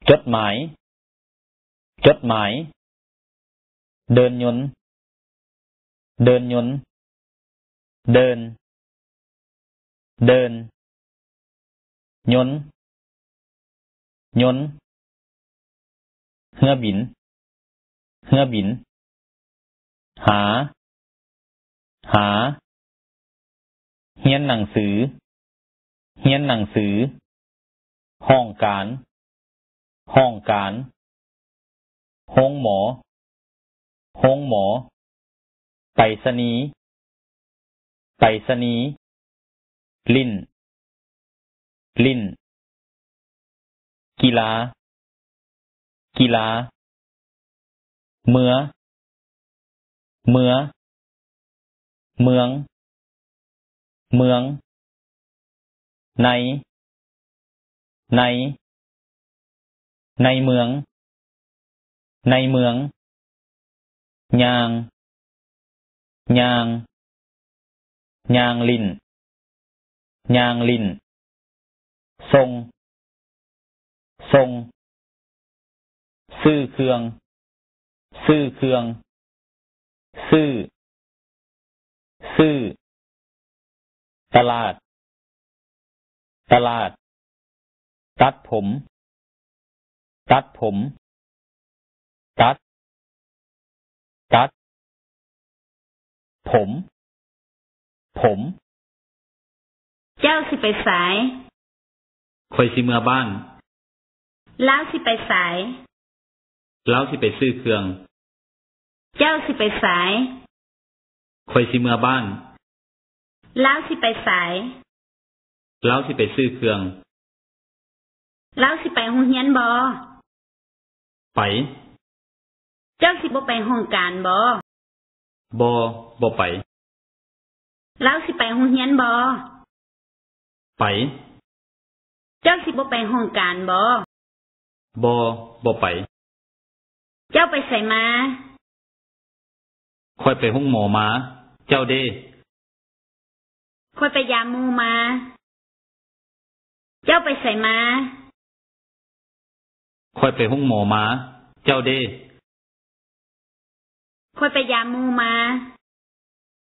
ຈົດໝາຍ. ຈົດໝາຍ. ເດີ່ນຍົນ. ເດີ່ນຍົນ. ເດີ່ນ. ເດີ່ນ. ຍົນ. ຍົນ. ເຮືອບິນ. ເຮືອບິນ. ຫາ. ຫາ. ຮຽນໜັງສື. ຮຽນໜັງສື. ຫ້ອງການ. ຫ້ອງການ. ໂຮງໝໍ. ໂຮງໝໍ. ໄປສະນີ. ໄປສະນີ. ຫຼິ້ນ. ຫຼິ້ນ. ກິລາ. ກິລາ. ເມືອ. ເມືອ. ເມືອງ. ເມືອງ. ໃນ. ໃນ. ໃນເມືອງ. ໃນເມືອງ. ຍ່າງ. ຍ່າງ. ຍ່າງຫຼິ້ນ. ຍ່າງຫຼິ້ນ. ສົ່ງ. ສົ່ງ. ຊື້ເຄື່ອງ. ຊື້ເຄື່ອງ. ຊື້. ຊື້. ຕະຫຼາດ. ຕະຫຼາດ. ຕັດຜົມ. ຕັດຜົມ. ຕັດ. ຕັດ. ຜົມ. ຜົມ. ເຈົ້າຊິໄປໃສ? ຂ້ອຍຊິເມືອບ້ານ. ລາວຊິໄປໃສ? ລາວຊິໄປຊື້ເຄື່ອງ. ເຈົ້າຊິໄປໃສ? ຂ້ອຍຊິເມືອບ້ານ. ລາວຊິໄປໃສ? ລາວຊິໄປຊື້ເຄື່ອງ. ລາວຊິໄປໂຮງຮຽນບໍ່? ໄປ. ເຈົ້າຊິບໍ່ໄປຫ້ອງການບໍ່? ບໍ່, ບໍ່ໄປ. ລາວຊິໄປໂຮງຮຽນບໍ່? ໄປ. ເຈົ້າຊິບໍ່ໄປຫ້ອງການບໍ່? ບໍ່, ບໍ່ໄປ. ເຈົ້າໄປໃສມາ? ຂ້ອຍໄປໂຮງໝໍມາ. ເຈົ້າເດ? ຂ້ອຍໄປຢາມໝູ່ມາ. ເຈົ້າໄປໃສມາ? ຂ້ອຍໄປໂຮງໝໍມາ. ເຈົ້າເດ? ຂ້ອຍໄປຢາມໝູ່ມາ.